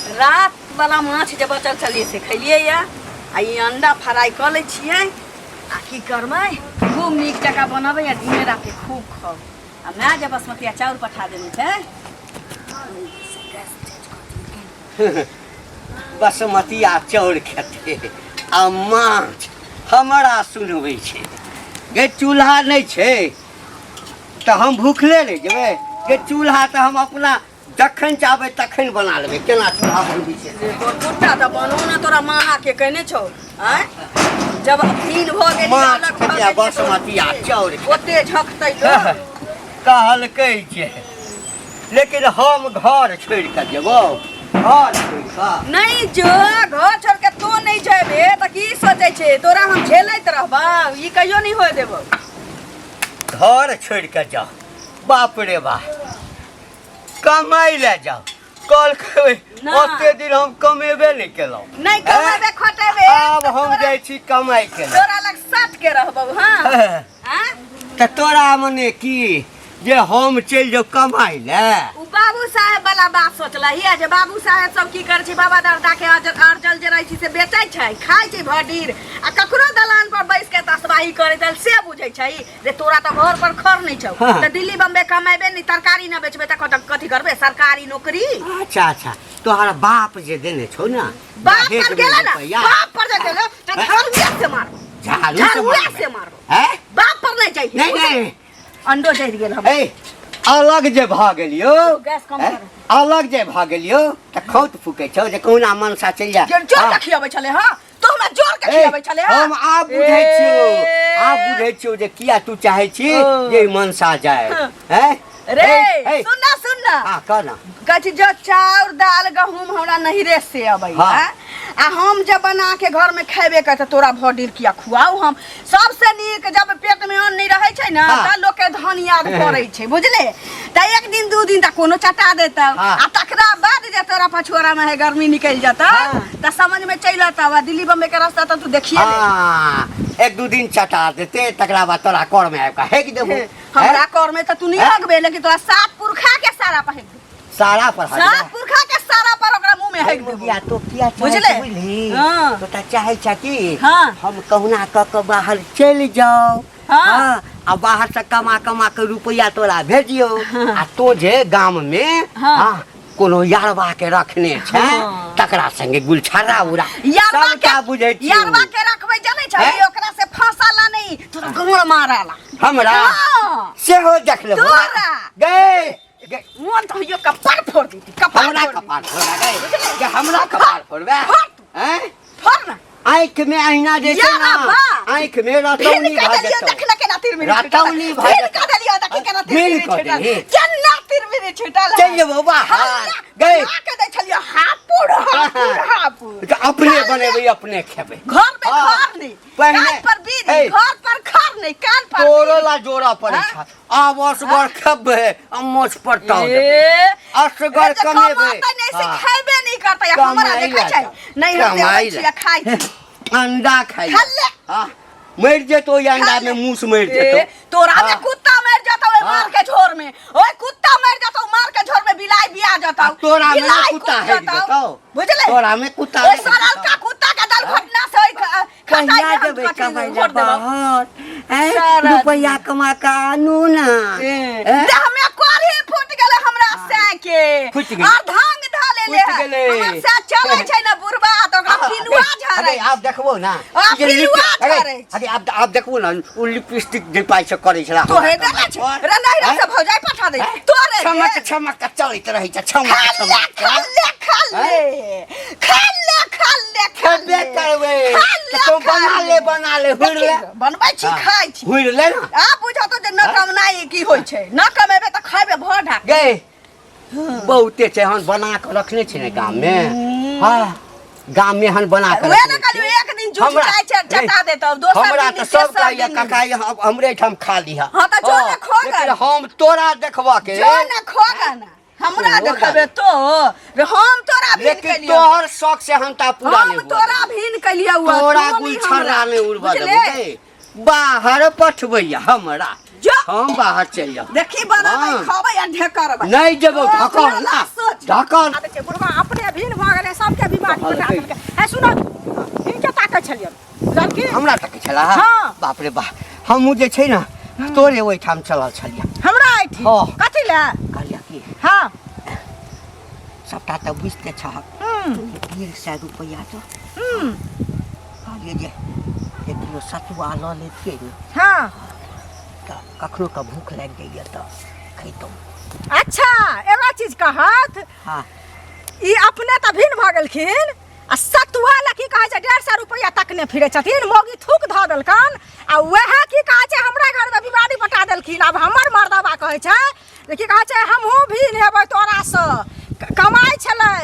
रात वाला माछ जे बचल छलियै से खैलियै यऽ आ ई अंडा फ्राई कऽ लै छियै आ की करबै खूब नीक जकाँ बनबै आ दिने राति खूब खाउ आ माय जे बसमतिया चाउर पठा देने छै। बसमतिया चाउर खेतै आ माछ हमरा सुनबै छै। गे चूल्हा नहि छै तऽ हम भूखले रहि जेबै? गे चूल्हा तऽ हम अपना जखन चाहबै तखन बना लेबै। केना चूल्हा बनबै छै? रे तोर कुट्टा तऽ बनो ने, तोरा माना के कहने छौ आँय, जब दिन भऽ गेल माछ अलग भऽ खेतिया गेलियै तऽ बसमतिया चाउर ओते झकतै लोक। कहलकै जे लेकिन हम घर छोड़ि कऽ जेबौ, घर छोड़ि कऽ नहीं जो, घर छोड़ के तू नहीं जेबे तऽ की सोचै छै तोरा हम झेलैत रहबौ? ई कहियो नहीं होए देबौ। घर छोड़ि कऽ जाउ, बाप रे बाप, कमाइ लए जाउ कहलकै। ना। ओते दिन हम कमेबे नहि केलहुँ। नहीं कमेबे खटेबे। आब हम जाइ छी कमाइ के लेल। तोरा लग साथ के रहबौ। हाँ हाँ। तऽ तोरा मने की जे हम चलि जाउ कमाइ लए? उ बाबू साहेब वाला बात सोचलही है जे बाबू साहेब सब की करै छै, बाबा दादा के अर्जल जे रहै छै से बेचै छै, खाइ छै भडीर आ ककरो दलान पर बैस के तसबाही करै छै, से बुझै छै रे? तोरा तऽ घर पर खर नहि छौ। हाँ। तऽ दिल्ली बम्बे कमेबे नहि, तरकारी न बेचबे तऽ कथी करबे? सरकारी नौकरी? अच्छा अच्छा, तोहर बाप जे देने छौ ना बाप दहेज पर में गेलै ना। रुपैआ। बाप पर जे गेलै तऽ झाड़ुए से मारबो। झाड़ू से झाड़ुए मारबै। से मारबो। हैं? बाप पर नहि जाइ। नहीं नहीं। अंडो जरि गेल हम। ए, अलग जे भऽ गेलियौ। गैस कम हैं? कर। अलग जे भऽ गेलियौ तऽ खौत फूकै छौ जे कहुना मनसा चलि जा। जोर हाँ। के खियाबै छलै। हँ, तो हमरा जोर के ए, खियाबै छलै। हँ? हम आब बुझै छियौ, ए। आब बुझै छियौ जे किया तू चाहै छी ओ। जे ई मनसा जाय। हाँ। हैं? रे। ए, ए, सुन ना, सुन ना। हाँ, कह ना। कहै छी जो चाउर दाल गहूम हमरा नहिरे से अबै। हाँ। आ हम जब बना के घर में खेबे करते, तोरा भर किया खुआऊ हम? सबसे नीक जब पेट में अन्न नहीं रहै छै ना, हाँ। तऽ लोक के धन याद पड़ै छै, बुझले? तऽ एक दिन दू दिन तक कोनो चटा देतौ। हाँ। आ तकरा बाद जे तोरा पछुआरा में है गर्मी निकलि जेतौ हाँ। तऽ समझ में चलि अतौ आ दिल्ली बम्बे के रास्ता तऽ तू देखिए ले। हाँ, एक दू दिन चटा देते, तकरा बाद तोरा कर में आबि कऽ हेक देबो। हमरा कर में तऽ तू नहीं हैं? हगबे, लेकिन तोरा सात पुरखा के सारा पर हेक देबो। सारा पर हगबे? सात पुरखा के सारा पर ओकरा मुंह में हेक देबो। मुगिया तो किया चाहै बुझले? छै बुझली? हाँ। तो तऽ चाहै छै कि हाँ। हम कहुना कऽ कऽ बाहर चलि जाउ। हाँ। हाँ, आ बाहर से कमा कमा के रुपैआ तोरा भेजियौ आ तो जे गाम में हाँ। हाँ, कोनो यारवा के रखने छै हाँ। तकरा संगे गुलछर्रा उड़ा यारवा सबटा के बुझै छियौ। यारवा के रखबै जानै छै? हैं? ओकरा से फंसाला नहीं, तोरा गंगड़ माराला। हमरा? हाँ। सेहो देख लेबो। तोरा। गए गए। मोन तो होइयो कपार फोड़ देती, कपार हमरा फोड़ देती। कपार फोड़बे गए? जे हमरा कपार फोड़बे? फोड़ तू। हैं? फोड़ ना। आँखि में अहिना जे छै या ना, बाबा। आँखि में रतौनी भिन कऽ भऽ देलियौ जेतौ। देख ना केना तिरमिरी रतौनी छूटल। भऽ भिन जेतौ। कऽ देलियौ देखी केना भिन तिरमिरी कऽ छूटल। देलही। केना तिरमिरी छूटल। चलि जेबौ बाहर गए। बना के दै छलियौ हापुड़ हापुड़ हापुड़। तऽ अपने बनेबै, अपने खेबै। घर में हाँ। घर नहीं, पहिने- कान पर बीड़ी। ए। घर पर खर नहीं, कान पर तोरो बीड़ी। ला जोड़ा पड़ै हाँ? छै। आब असगर खेबै आ मोछ पर टाव देबै। ए, असगर जे कमेबै। कमातै नहीं से हाँ। खेबे नहीं करतै। हमरा कमाइ देखै ला छै जाओ। नहीं हम कमाइ देबै ला। छियै खाइ छी। अंडा खाइ खा ले। हाँ, मरि जेतौ ओहि अंडा में, मूस मरि जेतौ। ए, तोरा में हाँ। कुत्ता मर जतौ ओइ हाँ। मार के झोर में, ओइ कुत्ता मर जतौ मार के झोर में, बिलाई बिया जतौ। आ तोरा में बिलाई कुत्ता कूद हेक जतौ। देतौ। बुझले? तोरा में कुत्ता ओइ हेक देतौ। सड़लका कुत्ता के दल घटना से ओइ खटाइ कहिया में हम जेबै कथी कमाइ ला घोट देबौ। बाहर? हैं? सारा रुपैआ कमा कऽ आनू ना। ए, हैं? देह में कोढ़ी फूट गेलै हमरा सै के। फूटि गेलै। और धांग धऽ लेले फूटि है। गेलै। हमर सै चलै छै ने बुढ़बा तऽ ओकरा पिलुआ झड़ै अरे आब देखबो ना। आ, जे पिलुआ अरे, झड़ै छै। अरे आब देखबो ना, उ लिपस्टिक जे पाइ से करै छला। तोहे देने छै रे नैहरा से भौजाई पठा दे तोरे। छमक छमक के चलैत रहै छै, छमक खा ले। छमक। खा ले, खा ले, खा ले, खा ले, खा खेबे ले। करबै। खा ले, तऽ तू खा बना ले, बना ले, हुरि ले। देखी, बनबै छी, हाँ, खाइ छी। हुरि ले ना। आ बुझतो जे न कमनाइ की होइ छै, न कमेबै तऽ खैबे भर ढाक। गे बहुते छै, हन बना कऽ रखने छै ने गाम में। हाँ, गाम में हन बना कऽ उहे ने रखने कहलियौ छै। एक दिन झूठ जाइ छै चटा देतौ, दोसर हमरा दिन तऽ सब तेसर कहैया दिन। काका ये हमरे ठाम खा लिहा। हाँ, तऽ जो ने खो लेकिन गन। हम तोरा देखबऽ के जो ने खोगा ना, हमरा ओ देखबे तो रे, हम तोरा भीन लेकिन केलियौ। तोहर शौक से हम ता पूरा हम नहीं हुआ तोरा देबौ। भीन केलियौ हुआ, तोरा तू नहीं गुलछर्रा हमरा। नहीं उड़बऽ बुझले? देबौ गे। बाहर पठबैया हमरा। जो। हम बाहर चलि जाउ। देखी बनबै हाँ। खबै आ ढेकरबै। नहीं जेबौ, ओ, ढकल ना, सोच। ढकल। आ देखियौ, बुढ़बा अपने भीन भऽ गेलै। के बीमारी पटा कहलकै। देलकै। हे सुनो, हिनके ताकै छलियन लड़की। हमरा तक छला? हाँ। बाप रे बाप, हमहूँ जे छै ने तोरे ओहिठाम चलल छलियै। हमरा एठी? हाँ। कथी ले? कहलियै कि हाँ। सबटा तऽ बुझिते छहक। 150 रुपैआ तऽ कहलियै जे 1 किलो सतुआ लऽ लेतियै ने। हाँ। तऽ कखनो कऽ भूख लागि जाइए तऽ खैतहुँ। अच्छा, एगो चीज कहत। हाँ। ई अपने तऽ भिन्न भऽ गेलखिन आ सतुआ लए की कहै छै 150 रुपैआ तकने फिरै छथिन। मौगी थूक धऽ देलकन आ वएह की कहै छै हमरा घरमे बीमारी पटा देलखिन। आब हमर मर्दबा कहै छै जे की कहै छै हमहूँ भिन्न हेबै तोरासँ। कमाइ छलै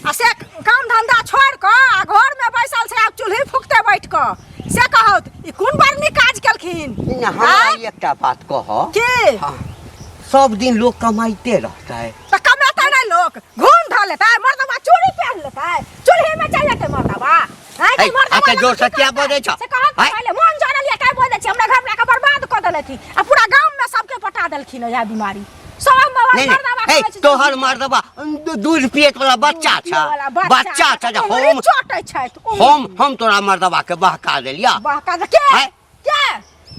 आ से काम धंधा छोड़ि कऽ आ घरमे बैसल छै, आब चूल्ही फूकतै बैठ कऽ। से कहत ई कोन बड़ नीक काज केलखिन? नहि, हमरा आँय? एकटा बात कह। की? हाँ, सब दिन लोक कमाइते रहतै? तऽ कमेतै नहि लोक, घूम धऽ लेतै मर्दबा, चूड़ी पहिन लेतै, चूल्ही में चलि जेतै मर्दबा। आँय, है, मर्दबा आके लग जोर से की किया करतै? बजै छह? से कहत है? पहिले मोन जरल ये काहे बजै छी? हमरा घर वाला के बर्बाद कऽ देलथि आ पूरा गाम में सबके पटा देलखिन इएह बीमारी सब। नहीं नहीं मर्दबा हे कहै छै जे तोहर मर्दबा दूध पियत वाला बच्चा दूध छ। पियैवला बच्चा छ जे उंगली हम चटै छथि उंगली। हम तोरा मर्दबा के बहका देलिया। बहका दे के? है? के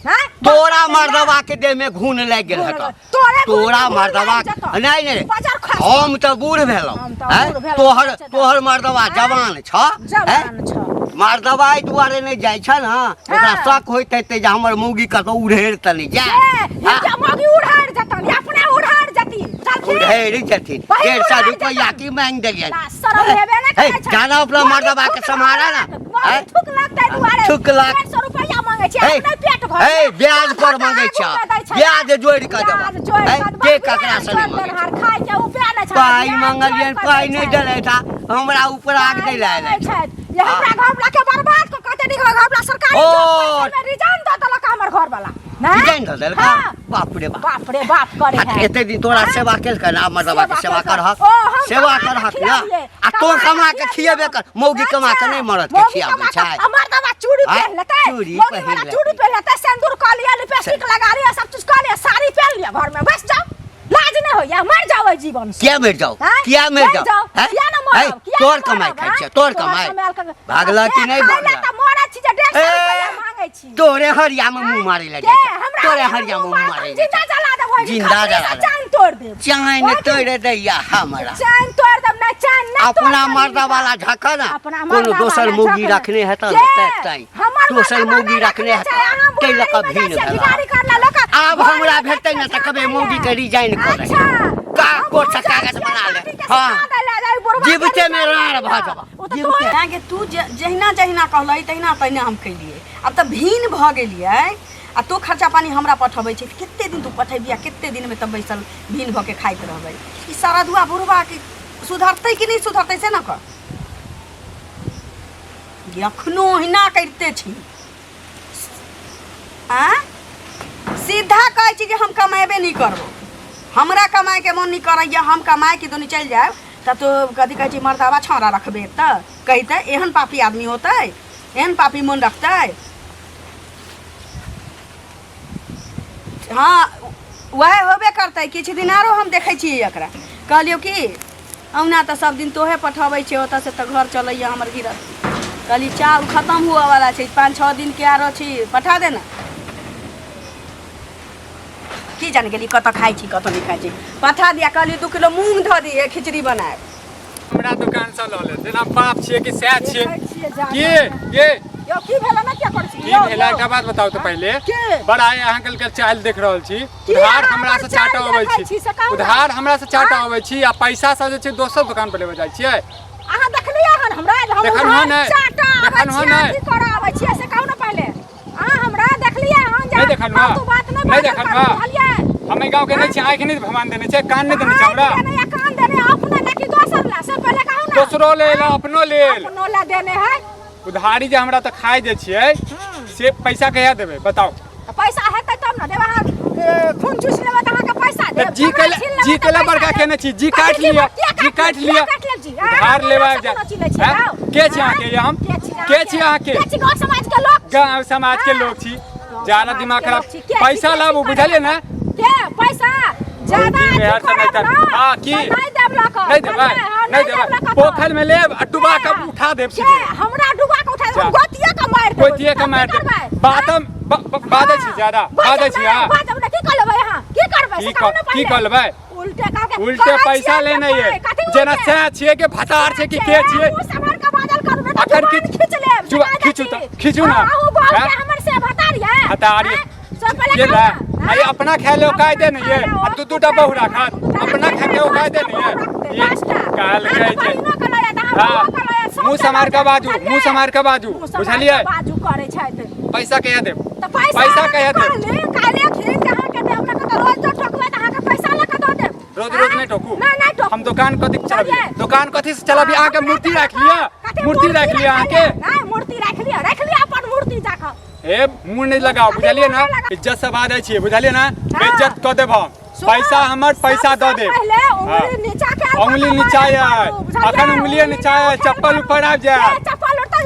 हैं? तोरा मर्दबा के देह में घून लागि गेल हेतौ। तोरे घून तोरा घून मर्दबा लागि जेतौ। नहीं नहीं, बाजार खा। हम तऽ बूढ़ भेलहुँ। हम तऽ हैं? बूढ़ भेलहुँ, तोहर बच्चा। तोहर मर्दबा हैं? जवान छ, हैं? जवान छ। मर्दबा एहि दुआरे नहि जाइ छ ने, ओकरा हाँ। शक होइत हेतै जे हमर मौगी कतौ उड़ेर तऽ नहि जाय। ए, हिनका मौगी उड़ाड़ जतन, ई अपने उड़ाड़ जती। चलखिन? उड़ेर जथिन। पहिल 150 उड़ाड़ रुपैआ जतन। की मांगि देलियनि? ला, शरम हेबे ने हे, करै छै। जाना अपना मौगी मर्दबा के थूक सम्हारा ना। लागत, मौगी हैं? थूक लगतै दुआरे। थूक लाग- 150 रुपैआ मांगै छै, हे, अपने पेट भरतै। हे, ब्याज पर मांगै आगू छ। मे दै छै। ब्याज जोड़ि कऽ देबऽ। ब्याज जोड़ि हे, कऽ देबऽ। के ककरा ब्याज से नहि जोड़ि मांगै छै? देनहार, खाय के उपाय नहि छै। पाइ ब्याज मंगलियनि, जोड़ि कऽ पाइ दै नहि छै। देलथि आ हमरा ऊपर आग दै लए पाइ आयल। मांगै छथि। ये हमरा घर वाला के बर्बाद कऽ कते नीक घर वाला सरकारी ओ। जॉब पैसा मे रिजाइन दऽ देलक हमर घर वाला। नहि? रिजाइन दऽ देलका? हाँ। बाप रे बाप। बाप रे बाप करे आ है। एते दिन तोरा हाँ? सेवा केलकै ने, आब मर्दबा के सेवा केलकै। करहक। ओ, हम सेवा कमा के करहक ना। खियाबियै। आ तो कमा के खियेबे कर, मौगी कमा के नहि मरद के मौगी खियाबै कमा के- छै। आ मर्दबा चूड़ी आँय? पहिन लेतै। चूड़ी मौगी पहिन वाला लेतै। चूड़ी पहिन लेतै, सिंदूर कऽ लिअ, लिपस्टिक लगा लिअ, सब चीज कऽ लिअ, साड़ी पहिन लिअ, घर में बस जाउ। लाज नहि होइया? मर जाओ एहि जीवन से। किया मरि जाउ? आँय? किया मरि मरि जाउ? जाउ। हैं? किया ने मरब? हैं? किया तोर ने कमाइ मरब, खाइ आँय? छियै, तोर तोहर कमाइ। कमायल कमाइ। भागलह कि से नहि खाइ लए भागलह? तऽ मरै छी जे 150 ए, रुपैआ मांगै छी। तोरे हरिया में मुंह मारै लए के? जाइ छै। हमरा तोरे हरिया में हरिया में मुँह मुंह मारत, मारै हम लए जिंदा जाइ छै। जला देब ओहि दिन, जिंदा खपरी जला से देब। चान तोड़ देब। चैन ओहि दिन तोड़ि दैया हमरा। चैन तोड़ देब नहि, चैन नहि अपना तोड़तै मर्दा हिनका। वाला झका ना, अपना कोनो मर्दा दोसर वाला मौगी झका। रखने हेतऽ के? ने, तैं तैं। हमर दोसर मर्दा मौगी वाला रखने रखने हेतऽ, छै, अहाँ ताहि लऽ कऽ बुढ़ारी मे भिन्न जाइ छियै, भेलऽ। भिखारी करला लोक आब घर हमरा मे भेटतै ने तऽ बैठ के कभी मौगी के झाँकैया। रिजाइन कऽ देबै। अच्छा। का हम कोर्ट से जाइ कागज छियै, बना ले। माटी के हाँ। सिखा दै लए, एहि बुढ़बा के जीविते में रिजाइन राड़ कऽ भऽ दिअ। जेबऽ। ओ तऽ जीविते। तोरे अहाँके तू जहिना जहिना कहलही तहिना तहिना हम केलियै। आब तऽ भिन्न भऽ गेलियै आ तू खर्चा पानी हमरा पठबै छै। कते दिन तू पठेबही आ कते दिनमे तब बैसल भिन्न भऽ के खाइत रहबै? ई सरधुआ बुढ़बा के सुधरतै कि नहि सुधरतै से ने कह। एखनो ओहिना करिते छी। आँ, सीधा कहै छी कि हम कमेबे नहि करबो, हमरा कमाइके मोन नहि करैए, हम कमाइ के दुनू चलि जायब तऽ तू कथी कहै छी मर्दाबा छौड़ा रखबे तऽ कहितै एहन पापी आदमी होतै, एहन पापी मोन रखतै? हँ, वएह होबे करतै। किछु दिन आरो हम देखै छियै एकरा। कहलियौ कि अहुना तऽ सब दिन तोहे पठबै छियै ओतऽसँ तऽ घर चलैए हमर गिरहस्थी। कहली चाउर खतम हुअवला छै, 5-6 दिनके आरो छी, पठा दे ने। की जान गेली कतऽ खाइ छी कतऽ नहि खाइ छी। पठा दिया। कहली 2 किलो मूँग धऽ दिहे, खिचड़ी बनायब। हमरा दुकान से लऽ ले, जेना बाप छियै कि सएह छियै। देखै छियै जा के कऽ। के यौ, की भेलै ने? किया करै छी? की यौ, भेला? यौ। एकटा बात बताउ तऽ पहिले। के? बड़ा अहाँ के चालि देख रहल छी। की उधार अहाँ हमरा हमर से चाटा चालि अबै देखै छी छी से कहू ने? उधार हमरा से चाटा आँय? अबै छी आ पैसा सब जे छै दोसर दुकान पर लेबे जाइ छियै। अहाँ देखलियै हन हमरा जे हम देखलहुँ उधार नहि। चाटा आबै देखलहुँ छियै, नहि। अथी करऽ आबै छियै से कहू ने पहिले। अहाँ हमरा देखलियै हन जे नहि देखलहुँ। फालतू बात नहि नहि बाजल देखलहुँ। करू, बुझलियै? हम एहि गाँव के नहि छी? आँखि नहि भगवान देने छै? कान नहि देने छै हमरा? आँखि देने या कान देने, अपने ले कि दोसर ले, से पहिले कहू ने। दोसरो लेल, अपनो लेल। अपनो ले देने है। उधारी जे हमरा तऽ खाइ जे छियै से पैसा कहिया देबै, बताउ? तऽ पैसा हेतै तब ने देब। अहाँ खून चूसि लेबै तऽ अहाँके पैसा तऽ देब। जी चमड़ा कैला छीन लेबै जी तऽ कैला पैसा बड़का देब। केने छी? जी कथी काटि की लिअ। किया जी काटि किया लिअ। काटि लेब जी? उधार अहाँ लेबै हमरा जा से कोनो चिन्है छियै, हैं? आउ। के छी आँय? अहाँके? हम के छी के छी अहाँके? के छी गाँव समाज के लोक? गाँव समाज के हाँ। लोग छी। गाँव ज्यादा समाज दिमाग के खराब लोक छी। के छी, पैसा के छी लाबू, करे बुझलियै ने? के पैसा ज्यादा बहुत दिन अथी बिहार करब समय ना, हाँ, की? तऽ नहि देब लऽ कऽ। नहि देबै? हाँ, नहीं देबै पोखर में लेब आ डुबा के उठा देब के सीधे हमरा डुबा के उठा जा। देब गोतिया के मारि देब गोतिये के मारि देब बातम बाजै छी ज्यादा बाजै छी हां बाजब ने की कर लेबै अहाँ की करबै की से कहू ने की पहिले कर लेबै उल्टे कह के उल्टे कहै पैसा छियै लेने जे ये पाइ, कथी जेना उल्टे? सएह छियै कि भतार छै कि के छियै मुँह सम्हार के बाजल करू नहि तऽ अखन जुबान खींच- खींच लेब जुबान सका खींचू जाइ तऽ, छी। खींचू ना। हाँ, अहूँ बहु हैं? के हमर से भतार ये भतार ये। हैं? सब पहिले के कहू ला ना, आई हैं? अपना खाए ले औकात नहीं है आ दू दूटा बहु राखत अपना खाए के औकात नहीं है ये कहलकै जे हाँ मुँह सम्हार के बाजू मुँह सम्हार के बाजू बुझलियै बाजू करै छथि पैसा कहिया देब तऽ पैसा पैसा कहिया देब? कहली काल्हि खींच के अहाँके देब नहि तऽ रोज जो टोकबै तऽ अहाँके पैसा लऽ कऽ दऽ देब रोज रोज नहीं टोकू नहीं नहीं टोकू हम दुकान कथी से चलाबिए चलिए। दुकान कथी से चलाबिए अहाँके मूर्ति राख लिअ कथी मूर्ति राख लिअ अहाँके नहीं मूर्ति राख लिअ राख लिअ अपन मूर्ति जाकऽ ए मुँह नहीं लगाओ बुझलियै ना इज्जत से बाजै छियै बुझलियै ना बेइज्जत कऽ देब हम सुनो, पैसा हमर पैसा दऽ सबसँ देब पहिले हाँ। उंगली नीचा कयल उंगली कऽ नीचा बाजल आय। करू, बुझलियै? अखन उंगलिये नीचा आय, उंगली चप्पल ऊपर आबि जायत। ए, चप्पल उठतै,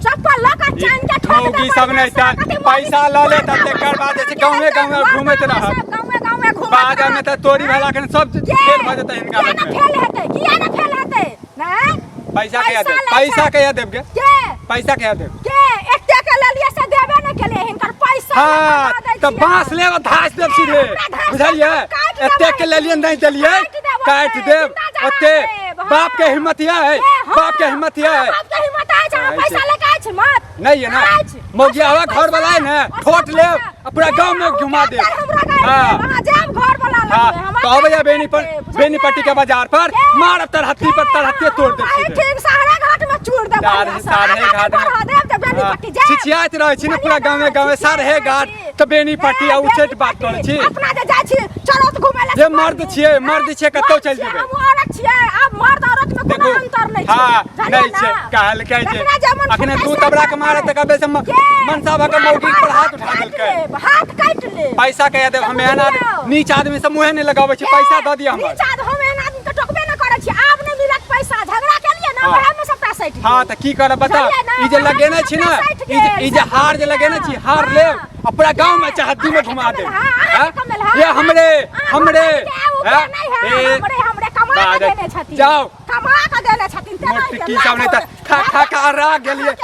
चप्पल लऽ कऽ चानि के ठोक मौगी देबै, सब नहि तऽ कथी मौगी? पैसा लऽ लेत आ तकर बाद जे छै गाँवे गाँवे घूमैत रहत। गाँवे गाँवे घूमैत बाजार में तऽ तोरी भेला अखन सब के? फेल भऽ जेतै हिनका किया लगमे ने फेल हेतै किया ने फेल हेतै नहि पैसा कहिया देब लै पैसा छै। कहिया देब गे के पैसा कहिया देब के एते के लेलिए से देबे नहि केलिए हिनकर पैसा हाँ लऽ कऽ दऽ दै तऽ छियै। बाँस लेब आ धास देब सीधे हमरा धास बुझलियै देब, काटि देबै। एते के लेलियै नहि देलियै काटि देब काटि ओते, देब जिंदा जरा ओते देब, हाँ। बाप के हिम्मत ये है ए, हाँ, बाप के हिम्मत ये हाँ, है बाप के हिम्मत अछि अहाँ अछि। पैसा लेके अछि मत नहीं है ना अछि। मौगियावा ओसब घर वाला है ना पैसा, ठोट ओसब लेब पैसा। आ पूरा गांव में ए, घुमा अहूँ देब के हमरा गाड़ि हाँ। देब, अहाँ जायब घर वाला हाँ लगबै, हमरा तो अबैया गाड़ि बेनीपर देब, बुझलियै? बेनीपट्टी के बाजार पर ए, मारब तरहत्ती पर तरहत्ती तोड़ देब एहि सीधे ठीम सहारा घाट में चूर देब सारे बढ़िआँ सँ। सारे आगाँ घाट में बढ़ा देब तऽ बेनीपट्टी जायब। छिछियाइत रहै छी ने पूरा गाँवे गाँवे सारे घाट तऽ बेनीपट्टी आ उच्चैठ बात करै छी अपना जे जाइ छी चलत घुमै लए जे मर्द छियै मर्द छियै कतौ चलि जेबै हम औरत छियै आब मर्द औरत में कोनो देखू अंतर नहि छै हाँ बुझलियै नहि छै ना? कहलकै जे जकरा जे मन अखने फुटै दू से तबरा के करतै। मारे तऽ कहबै से के? मनसा भऽ के मार, मौगी मार, पर हाथ उठा काटि देलकै लेब, हाथ काटि लेब पैसा कहिया देब हम एहन आदमी नीच आदमी से मुँहे नहि लगाबै छी पैसा दऽ दिअ हमर नीच आदमी हम एहन आदमी के टोकबे नहि करै छी आब नहि मिलत पैसा झगड़ा केलियै ना हाँ। वएह में सबटा सटि गेल हाँ तऽ की करब बता बुझलियै ना? ई जे लगेने छी ने वएह में सबटा ई जे सटि ई जे गेल, हार जे लगेने छी हार हाँ। लेब आ पूरा गाँव में चहद्दी में घुमा देब हाँ, अहाँके हाँ? कमेल, हाँ, ये हमरे अहाँ हमरे के ऊ के हाँ? नहि है, ए, हमरे हमरे कमा के बाजै- देने छथिन जाओ कमा के देने छथिन तेना मोटकी सब नहि तऽ खा खा के अर्रा गेलियै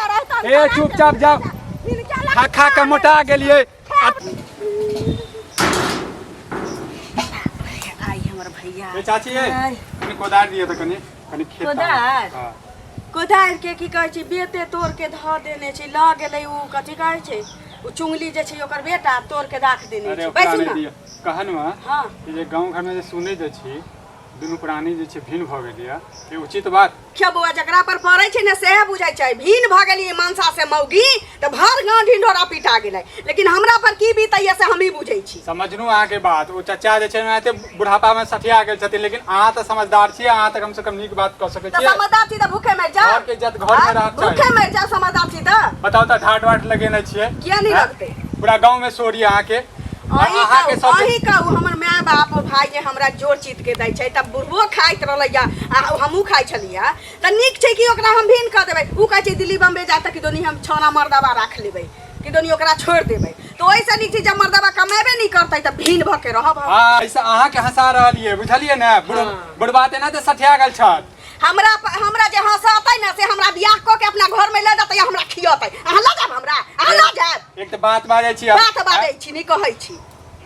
ए चुपचाप जाओ खा खा के मोटा गेलियै आ आई हमर भैया ए चाची ए आइ। कनि कोदारि दिअ तऽ कनि कनि खेत कोदारि? हाँ। कोदारि के की कहै छै बेते तोड़ के धऽ देने छै लऽ गेलै ओ कथी कहै छै ओ चुंगली जे छै ओकर बेटा तोड़ के राख देने अरे छै ओकरा बैसू नहि ने दिअ कहनु हँ हँ कि जे गाँव घरमे जे सुनै जे छी दुनू प्राणी जे छै भिन्न भऽ गेल यऽ ई उचित बात देखियौ बौआ जकरा पर पड़ै छै ने सएह बुझै छै भिन्न भऽ गेलियै मनसा से मौगी तऽ भर गाँव ढिंढोरा पिटा गेलै लेकिन हमरा पर की बीतैया से हमही बुझै छी समझलहुँ अहाँके बात ओ चचा जे छै ने एते बुढ़ापामे सठिया गेल छथिन लेकिन अहाँ तऽ समझदार छियै अहाँ तऽ कमसँ कम नीक बात कऽ सकै तऽ छियै समझदार छी तऽ भूखे मरि जाउ घरके इज्जत घरमे रहक चाही। भूखे मरि जाउ समझदार छी तऽ बताउ तऽ ढाट वाट लगेने छियै किया नहि हैं? लगतै? पूरा गाँवमे शोर यऽ अहाँके अहीं अहाँके कहू सब अहीं कहू हमर माय बाप भाई जे हमरा जोर चीत के दै छै तब बुढ़बो खाइत रहलैया आ हमहूँ खाइ छलियै तऽ नीक छै कि ओकरा हम भिन्न कऽ देबै ओ कहै छै दिल्ली बम्बे जा तऽ कि दोनी हम छौना मर्दबा राख लेबै कि दोनी ओकरा छोड़ि देबै तऽ ओहिसँ नीक छै जब मर्दबा कमेबे नहि करतै तऽ भिन्न भऽ के रहब हम हाँ ऐसे अहाँके हंसा रहल ये बुझलियै ने बुढ़ बुढ़बा तऽ एना तऽ सठिया गेल छल हमरा हमरा जे हंसतै ने से हमरा बियाह कऽ के अपना घर में लऽ जेतै आ हमरा खियतै अहाँ लऽ जायब हमरा अहाँ लऽ जायब एक तऽ बात बाजै छी हम बात बाजै छी नहि कहै छी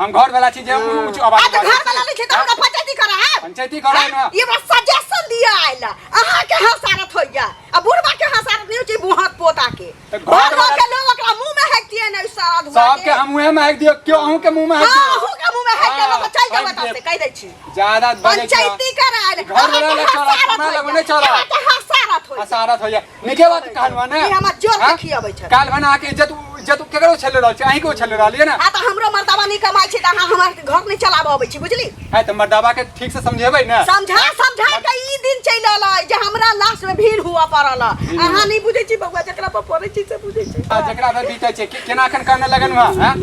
हम घर वाला छी जे ऊँच आवाज आ तऽ घर वाला नहि छै तऽ हमरा पंचायती करायब पंचायती करायब ना। ई हमरा सजेशन दिया आयल अहाँ के हसारत होइया आ बुढ़बा के हसारत नहि होइ छै बुहक पोता के तऽ घर घर वाला- के लोग ओकरा मुंह में हेकतियै ने सारा धुआ सबके हम मुँहे में हाकि दियौ केओ अहूँ के मुँह में हाकि हां दियौ अहूँ के मुंह में हेक देबै तऽ चलि हाँ, जेबै हाकि तऽ से कहि दै छी ज्यादा बजै छी अहाँ। पंचायती करायल घर वाला लग चलत, हमरा लग नहि चलत। अहाँके हसारत होइया हसारत होइया नीके बात कहलहुँ ने ई हमरा जोर के हाँ? खियबै छथि। काल्हि भने अहाँके इज्जत इज्जत केकरो छेले रहल छै अहीं के उछल रहल ये ना हाँ तऽ हमरो मर्दाबा नहि कमाइ छै तऽ अहाँ हमर घर नहि चलाबऽ अबै छी बुझली है तऽ मर्दाबा के ठीक से समझेबै ने समझा समझा के ई दिन चलि एलै जे हमरा लास्ट में भीड़ हुआ पड़ल अहाँ नहि बुझै छी बौआ जकरा पर पड़ै छी से बुझै छी आ, जकरा पर बीतै छै केना एखन करने लगन हुआ हैं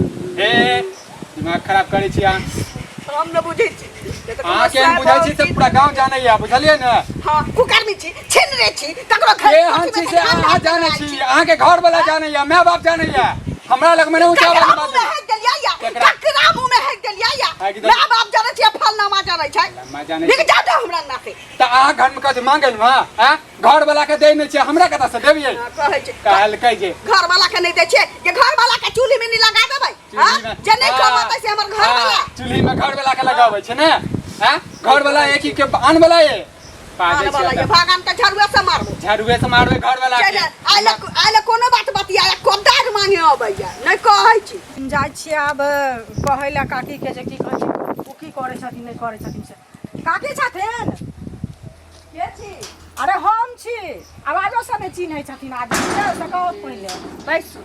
हे दिमाग खराब करै छी अहाँ हम नहि बुझै छी से तऽ अहाँ केहन बुझै छी से पूरा गाँव जानैया बुझलियै ने हाँ कुकर्मी छी छिनरे छी ककरो घर के हम छी से अहाँ जानै छी अहाँके घर वाला जानैया माय बाप जानैया हमरा लग में नहीं ऊंचा ककरा आवाज मुँह में में बाजू हेक देलियै या केकरा? ककरा मुँह में हेक देलियै या हेक देलियै। माय बाप जानै छै फलनामा जानै छै फलनामा जानै लेकिन छै। जा दे हमरा अंगना से तऽ अहाँ घर में कथी मांगल हँ आँ घर वाला के दै नहि छै हमरा कतऽ से देबियै हाँ, कहै छै कहलकै जे घर वाला के नहि दै छियै जे घर वाला के चूल्ही में नहि लगा देबै हाँ चूल्ही में- जे नहि हाँ, कमतै से हमर घर वाला हाँ, चूल्ही में घर वाला के लगाबै छै ने आँ घर वाला एक ही के आन वाला ये आन बाजै वाला छै ये भगवान के झरुआ से मारबो झाड़ुए से मारबै घर वाला चलि के आइले आइले कोनो बात बतिया कोदार मांगे अबैया नहि कहै छी जाइ छियै आब कहै लए काकीके जे की कहै छै ओ की करै छथिन नहि करै छथिन से काकी छथिन के छी अरे हम छी आवाजो से नहि चिन्है छथिन आदमी से से कहू पहिले बैसू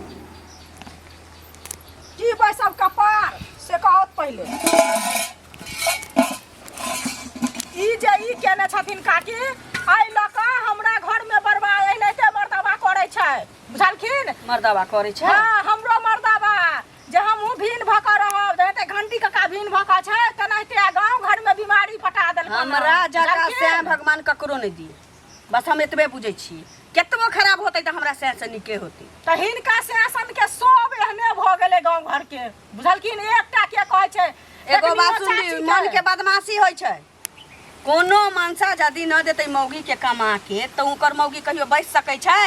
की बैसब कपार से कहत पहिले ई जे ई केने छथिन काकी एहि लऽ कऽ हमरा घरमे बर्बाद एनाहिते मर्दाबा करै छै बुझलखिन मर्दाबा करै छै हँ हमरो मर्दाबा जे हमहूँ भिन्न भऽ कऽ रहब जेनाहिते घंटी कका भिन्न भऽ कऽ छै तेनाहिते गाँव घरमे बीमारी पटा देलकन हँ। हमरा जकाँ बुझलखिन? सैं भगवान ककरो नहि दिए बस हम एतबे बुझै छी केतबो खराब होतै तऽ हमरा सैं से नीके होतै तऽ हिनका शासन के सब एहने भऽ गेलै गाँव घर के बुझलखिन एकटा के कहै छै एगो बात देखनियो सुन चाची ली के। मन के बदमाशी होइ छै कोनो मनसा यदि न देतै मौगी के कमा के तऽ ओकर मौगी कहियो बचि सकै छै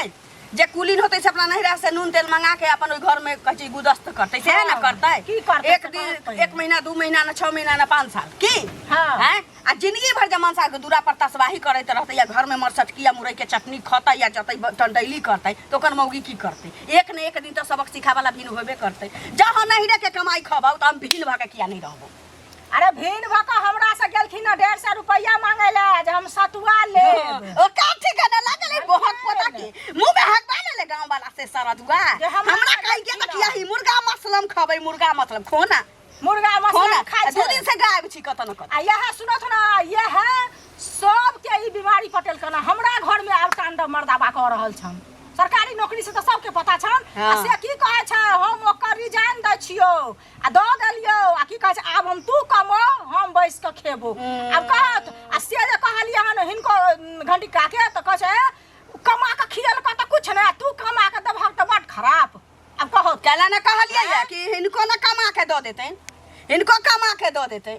जे कुलीन होतै से अपना नैहरा से नून तेल मंगा के अपन ओहि घर में कहै छै गुदस्त करतै सएह ने हाँ, करतै की करतै एक से दिन कहत पहिले। एक महीना दू महीना न छओ महीना न पाँच साल की हाँ। हैं आ जिंदगी भर जे मनसा के दूरा पर तसबाही करैत रहतै या घर में मरसटकी या मुरई के चटनी खतै या जतै टंडैली करतै तऽ ओकर मौगी की करतै एक ने एक दिन तऽ सबक सिखावला भिन होबे करतै जहाँ नैहरे के कमाई खबौ तऽ हम भिन भऽ के किया नहि रहबौ अरे भिन भऽ कऽ हमरा से गेलखिन हँ 150 रुपैआ मांगे लए जे हम सतुआ लेब ओ काठी के न लागल है बहुत पोता के मुंह में हकबा ले गांव वाला से सरदुआ जे हमरा हमरा कहि के त किया ही मुर्गा मसलम खबै मुर्गा मसलम खो ना मुर्गा खो मसलम ना खाइ दू छै दिन से गायब छी कत न कत आ इएह सुनत ना इएह सबके ई बीमारी पटेलकन हँ। हमरा घरमे आब तांडव मर्दाबा कऽ रहल छन सरकारी नौकरी से तऽ सबके पता छन आ हाँ। से की कहै छै हम ओकर रिजाइन दै छियौ आ दऽ देलियौ आ की कहै छै आब हम तू कमो हम बैस कऽ खेबो आब कहत आ से जे कहलियै हन हिनको घंटी काके तऽ कहै छै ए, कमा कऽ खियलकऽ तऽ कुछ नहि आ तू कमा कऽ देबहक तऽ बड खराब आब कहत कैला ने कहलियै या कि हिनको ने कमा के दऽ देतै हिनको कमा के दऽ देतै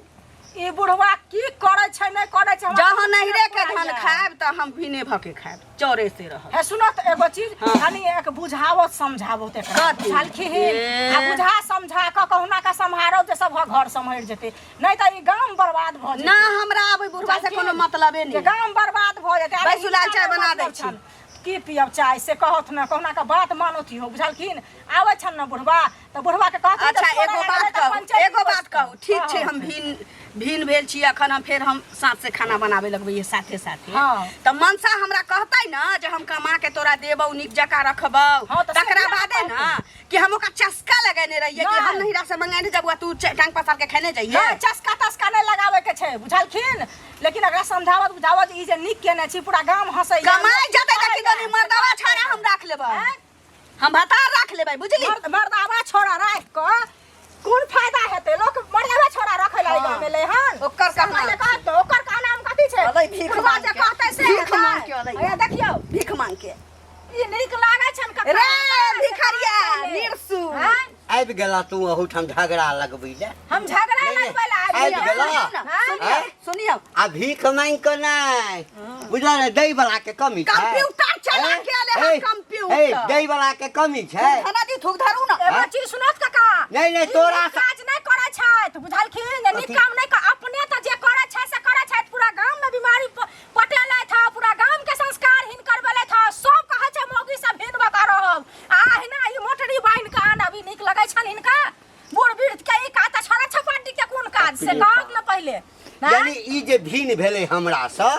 ई बुढ़वा की करै छै नहि करै छै हमरा जहाँ नैहरे के पूरा धान याद। खायब तऽ हम भिने भऽ के खायब चौरे से रहब हे सुनो तऽ एगो चीज हाँ। कनि एक बुझावत समझावत एकरा कथी? बुझलखिन ए। आ बुझा समझा कऽ कहुना कऽ सम्हारो जे सब घर सम्हरि जेतै नहि तऽ ई गाम बर्बाद भऽ जेतै ना हमरा आब बुढ़वा से कोनो मतलबे जे नहि गाम बर्बाद भऽ जेतै अरे बैसू, लाल चाय हिनका बना दै मतलब छी। छनि। की पियब चाय से कहत ने कहुना कऽ बात मानत हो बुझलखिन आबै छनि ने बुढ़वा तऽ बुढ़वा के कहथिन अच्छा तऽ छोड़ऽ एगो लगलै बात तऽ कहू पंचायत एगो बात कहू ठीक छै हँ। हम भिन भिन भेल छी अखन हम फेर हम साँझ से खाना बनाबे लगबै साथे साथे हँ। तऽ मनसा हमरा कहतै ने जे हम कमा के तोरा देबौ नीक जकाँ रखबौ हँ, तऽ से तकरा किया बादे कहतै? ने कि हम ओकरा चस्का लगेने रहियै कि हम नहि। नहिरा से मंगाने जब तू टांग पसार के खेने जइयै नहि चस्का तस्का नहि लगाबे के छै बुझलखिन लेकिन एकरा समझावत बुझावत ई जे नीक केने छी पूरा गाम हंसैया कमाइ जेतै तऽ कि मर्दवा छोड़ा हम राख लेबै आँय? हम भतार राख लेबै बुझली मर्दावा छोड़ा राख कऽ कोन फायदा हेतै लोक मर्दावा छोड़ा रखै ला गाँव में ले हन ओकर कहना पहिले कहत तऽ ओकर कहना हम कथी छै अलै भीख बुढ़वा मांग जे के। कहतै से भीख हेतै। मांग के अलै। हैया देखियौ भीख मांग के ई नीक लागै छन कक्का रे भिखरिया निरसू आँय? आबि गेला तू अहूठाम झगड़ा लगबै लए हम झगड़ा नहि, नहि, लगबै ला आबि आबि गेलियै। गेला। आँय? आँय? सुनियौ आ भीख मांगि कऽ नहि बुझल ने दै वला के कमी छै कंप्यूटर चला ए, के अले हन ए, कंप्यूटर। ए दै वला के कमी छै धना दी थूक धरू ना एगो चीज सुनत काका नहि, नहि, ई तोरा नीक काज नहि करै छथि बुझलखिन जे नीक कथी? काम नहि अपने तऽ जे करै छै से करै छथि पूरा गाम मे बीमारी पटेलथि हँ पूरा गाम के संस्कार हीन करबेलथि हँ सब कहै छै मौगी सब हीन भऽ कऽ रहब आ अहिना ई मोटरी बान्हि कऽ आनब ई नीक लगै छनि हिनका बूढ़ वृद्ध के ई काज तऽ छोड़ा छपाटी के कोन काज से बाप रे कहत ने पहिले आँय? यानी ई जे भिन भेलै हमरासँ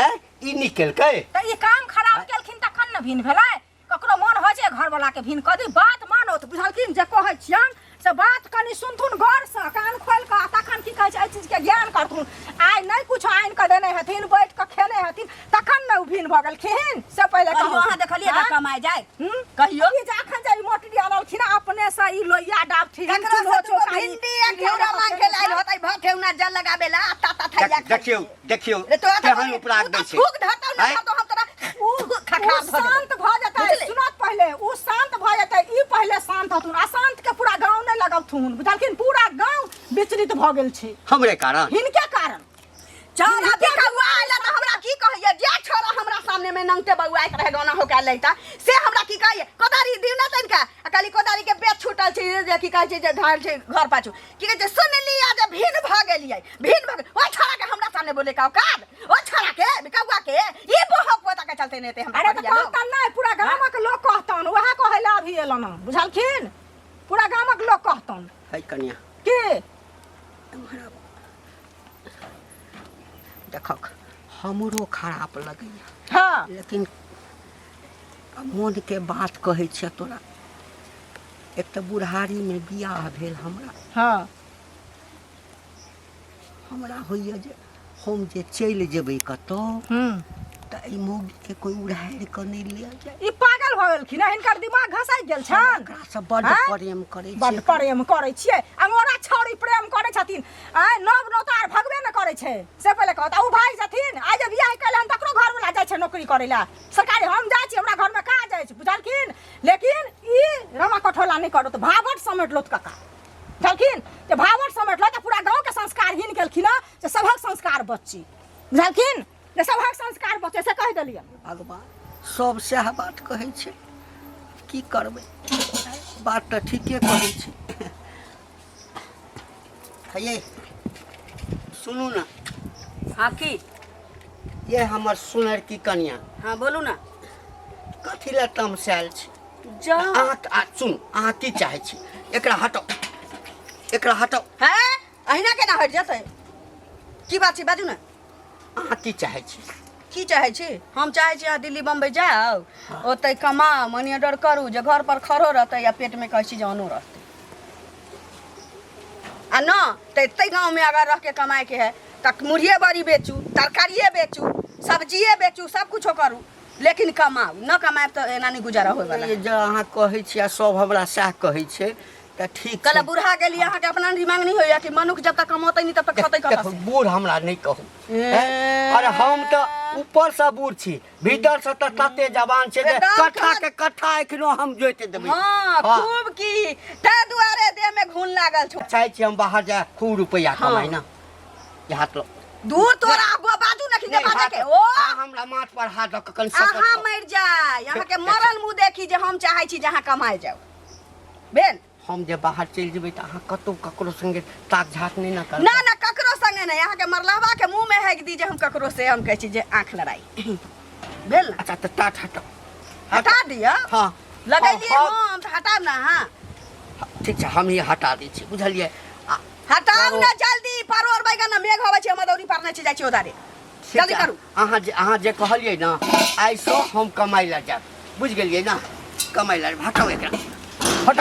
ए ई निकलकै तऽ ई काम खराब केलखिन तखन ने भिन भेलै ककरो मन होइ छै घरवला के भिन कऽ दी बात मानो तऽ बुझलखिन जे कहै छियनि से बात कनि सुनथुन गौरसँ कान खोलि कऽ आ तखन की कहै छै एहि चीजके ज्ञान करथुन आइ नहि किछु आनि कऽ देने हेथिन बैठ कऽ खेने हेथिन तखन ने ओ भिन भऽ गेलखिन से पहिले कहियो कहू अहाँ देखलियै आँय? कमाय जाय हम्म? कहियो ई जे अखन जे ई मोटरी अनलखिन हँ, अपने से ई लोहिया डाबथिन ककरो चूल्हो से दूगो चौका ई- भिंडी आ घेउरा मांग के लायल होतै भठेउना जल लगाबे ला ता ता थैया देख- देखियौ देखियौ रे तोरा तऽ केहन उपराग दै छै थूक धतौ ना आँय? तो हम तोरा उ खखा उ शांत भऽ जेतै बुझली? सुनत पहिले उ शांत भऽ जेतै ई पहिले शांत अशांत हथुन अशांत के पूरा गांव नहि लगौथुन बुझलखिन पूरा गांव विचलित भऽ गेल छै हमरे कारण हिनके कारण चल अभी कौआ आइला तऽ हमरा की कहैया जे छोरा हमरा सामने में नंगटे बौआइत रहे गाना होका लैता से हमरा की कहैया कोदारी दिउ ना तनिका आ कहली कोदारी के बेच छूटल छै जे की कहै छै जे धार छै घर पाछू की कहै छै सुन लिया जे भिन भऽ गेलियै भिन भऽ गेल ओहि छोरा के हमरा सामने बोले का औकात ओ छोरा के बिकौआ के ई बहक पोता के चलते नहि एते हमरा अरे तऽ कहैया लोग। कहतन नहि पूरा गामक लोक कहतन वएह कहै लए अभी एलन हँ बुझलखिन पूरा गामक लोक कहतन है कनिया की देखक हमरो खराब लगैया हाँ लेकिन मोनके बात कहै छियै तोरा एक तऽ बुढ़ारीमे बियाह भेल हमरा हाँ हमरा होइए जे हम जे चलि जेबै कतहु हम्म तऽ एहि मौगीके कोइ उड़ारि कऽ नहि लऽ जाय ई पागल भऽ गेलखिन हँ हिनकर दिमाग घसकि गेल छनि एकरासँ बड्ड आँय? प्रेम करै बड्ड छियै प्रेम करै छियै अंगोरा छौड़ी प्रेम करै छथिन आँय नव नौतार भगबे ने करै छै से पहिले कहत आ ओ भाइ छथिन आइ जे बियाह कयलनि तकरो घरवला जाइ छै नौकरी करै लए सरकारी हम जाइ छी हमरा घरमे काज अछि बुझलखिन लेकिन ई रमा कठोला नहि करत भावट समेट लोत कका बुझलखिन जे भावट समेटलो तऽ पूरा गाँवके संस्कारहीन केलखिन हँ जे सभक संस्कार बच्ची बुझलखिन जे सभक संस्कार बचे से कहि देलियै भगवान सब सएह बात कहै छै की करबै बात तऽ ठीके कहै छै हे सुनू ने हाँ की ये हमर सुनर की कनिया हाँ बोलू ना कथी लए तमसायल छी जा अहाँ आ सुनू अहाँ की चाहै छी एकरा हटाउ एकरा हटाउ है अहिना केना हटि जेतै की बात छै बाजू ने अहाँ की चाहै छी की चाहै छी हम चाहै छी अहाँ दिल्ली बम्बई जाउ ओतै कमाउ मनी ऑर्डर करू जे घर पर खड़ो रहतै या पेटमे कहै छी जे अन्नो रहतै आ न तऽ एतै गाँवमे अगर रहिके कमाइके है तऽ मुरहिए बड़ी बेचू तरकारिए बेचू सब्जिए बेचू सब कुछो करू लेकिन कमाउ न कमायब तऽ एना नहि गुजारा होय वाला जे अहाँ कहै छी आ सब हमरा सएह कहै छै तऽ ठीक कहले छै बूढ़ा गेली अहाँके अपना दिमाग नहीं होइया कि मनुख जब तक कमौतै नहीं तब तक खतै कतऽ देखो से बूढ़ हमरा नहि कहू हैं? अरे हम तऽ ऊपरसँ बूढ़ छी भीतरसँ तऽ तते जवान छै जे एकदम कट्ठा के कट्ठा एखनो हम जोति देबै हाँ हाँ। खूब की ताहि दुआरे देह में घुन लागल छौ चाहै छी हम बाहर जाय खूब रुपैआ हाँ। कमाइ ना ये हाथ लो दूर तोरा आगू बाजू ना खिंचे नहीं, बाजे हाथ के ओ अहाँ हमरा माथ पर हाथ दऽ कऽ कनि अहाँ सटक मरि जाय अहाँ के मरल मुंह देखी जे हम चाहै छी जे अहाँ कमाय जाउ भेल हम जे बाहर चलि जेबै तऽ अहाँ कतहु ककरो संगे ताक झाक नहि ने करबै ना ना ककरो संगे नहि अहाँके मरलहबा के मुंह में हेक दी जे हम ककरो से हम कहै छी जे आँख लड़ाई भेल ना अच्छा तऽ टाट हटाउ हटा दिअ हँ लगेलियै हँ, हम तऽ हटाब ना अहाँ ठीक छै हमही हटा दै छी बुझलियै आ हटाउ ना जल्दी परोर बैगन ना मेघ अबै छै मदौरी पारने छै जाइ छी ओदारे ठीक जल्दी छै, करू अहाँ जे कहलियै ने आइसँ हम कमाइ लए जायब बुझि गेलियै ने कमाइ लए हटाउ एकरा हटाउ।